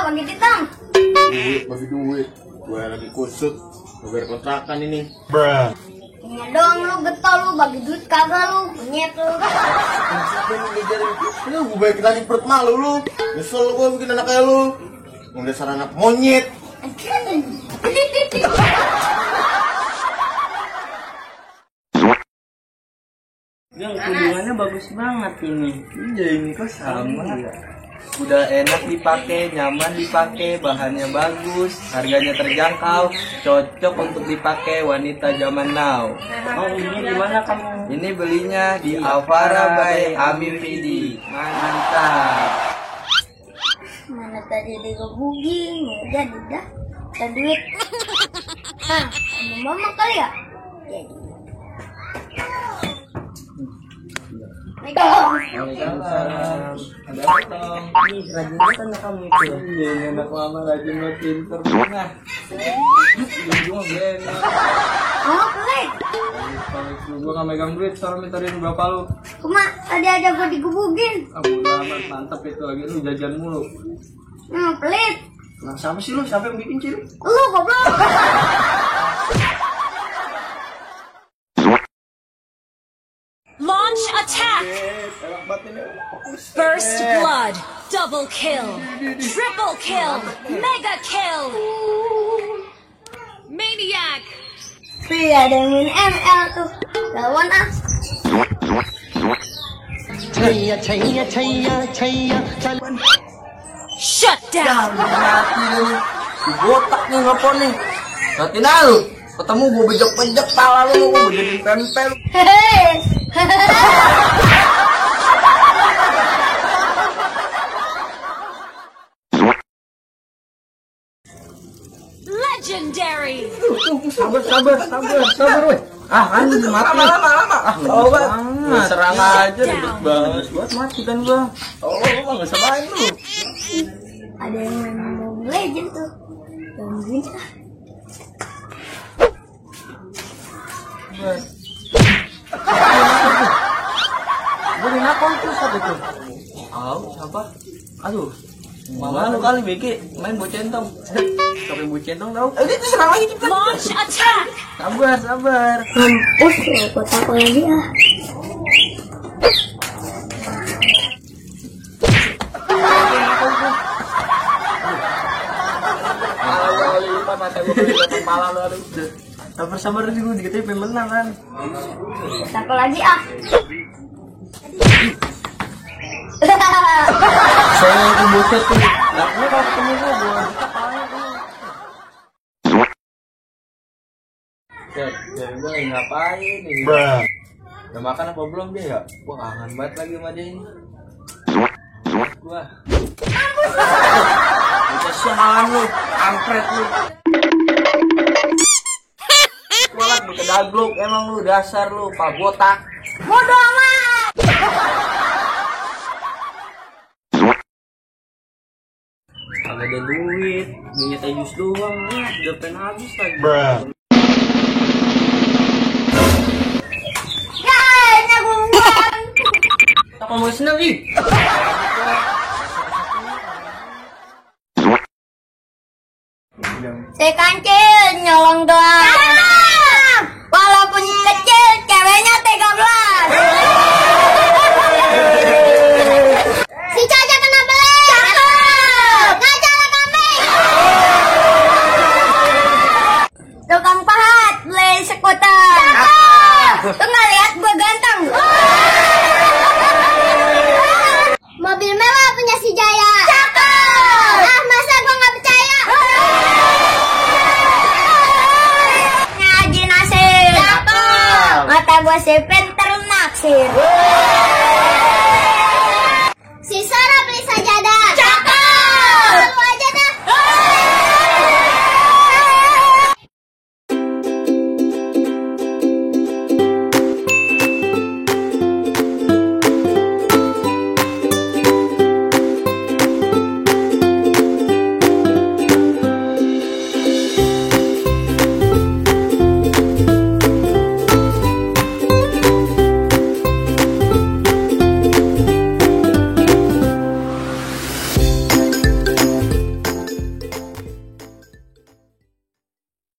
Bagi ditang. Bagi duit. Gue lagi kusut. Gue bayar kontrakan ini. Ini doang lu getol lu, bagi duit kagak lu, penyet lu. Lu gue bayar kita di perut malu lu. Nyesel gue bikin anak kayak lu. Yang dasar anak monyet. Yang hubungannya bagus banget ini. Iya ini kok sama. Udah enak dipakai, nyaman dipakai, bahannya bagus, harganya terjangkau, cocok untuk dipakai wanita zaman now. Oh, ini gimana kamu? Ini belinya di Alvara by Amir Fidi. Mantap. Mana tadi digebugin, jadi dah. Dan duit. Hah, sama mama kali ya? Jadi. Waalaikumsalam. Ada apa Tom? Ini rajin banget anak kamu itu. Iya, anak mama rajin banget pinter. Nah, ujung enak. Oh, pelik. Kalau gue nggak megang duit, sekarang minta duit berapa lu? Cuma tadi aja gua digebugin. Udah amat mantep itu lagi lu jajan mulu. Pelit. Nah, siapa sih lu? Siapa yang bikin ciri? Lu goblok. Launch attack! First blood, double kill, triple kill, mega kill! Maniac! Ada yang main ML tuh. Lawan ah. Shut down! Si botak nih ngapon nih. Nanti lu ketemu gue bejek-bejek pala lu, gue jadi pempel. Legendary! Sabar, weh. Kan mati. Lama. Oh, banget. Serang aja ribet banget. Buat mati kan gua. Oh, lu enggak usah main lu. Ada yang main Mobile Legends tuh. Gangguin ah. Gue kenapa itu satu tuh? Siapa? Aduh, mama lu kali Beki main bocentong. Sampai bocentong tau? Itu serang lagi cepetan. Launch attack! Sabar. Mampus ya, kotak lagi ah. Sabar juga dikit pengen menang kan. Kotak lagi ah. Saya itu bocet tuh. Nah, ini kalau ketemu gue Jadi gue lagi ngapain ini? Udah makan apa belum dia ya? Wah, kangen banget lagi sama dia ini. Wah. Kesialan lu, kampret lu. Kualat buka dagluk, emang lu dasar lu, pak botak. Bodoh amat. Agak ada duit, minyak jus doang, udah pengen habis lagi. Ya, nyambungan. Apa mau seneng nih? Si kancil nyolong doang. Walaupun kecil, ceweknya 13. Si Caca kena beli. Ngajak kambing. Tukang pahat beli skuter. Tuh nggak lihat gue ganteng. Mobil mewah punya si Jaya. Cakep. Ah, masa gue nggak percaya? Ngaji nasir. Cakep. Mata gue si pinter naksir.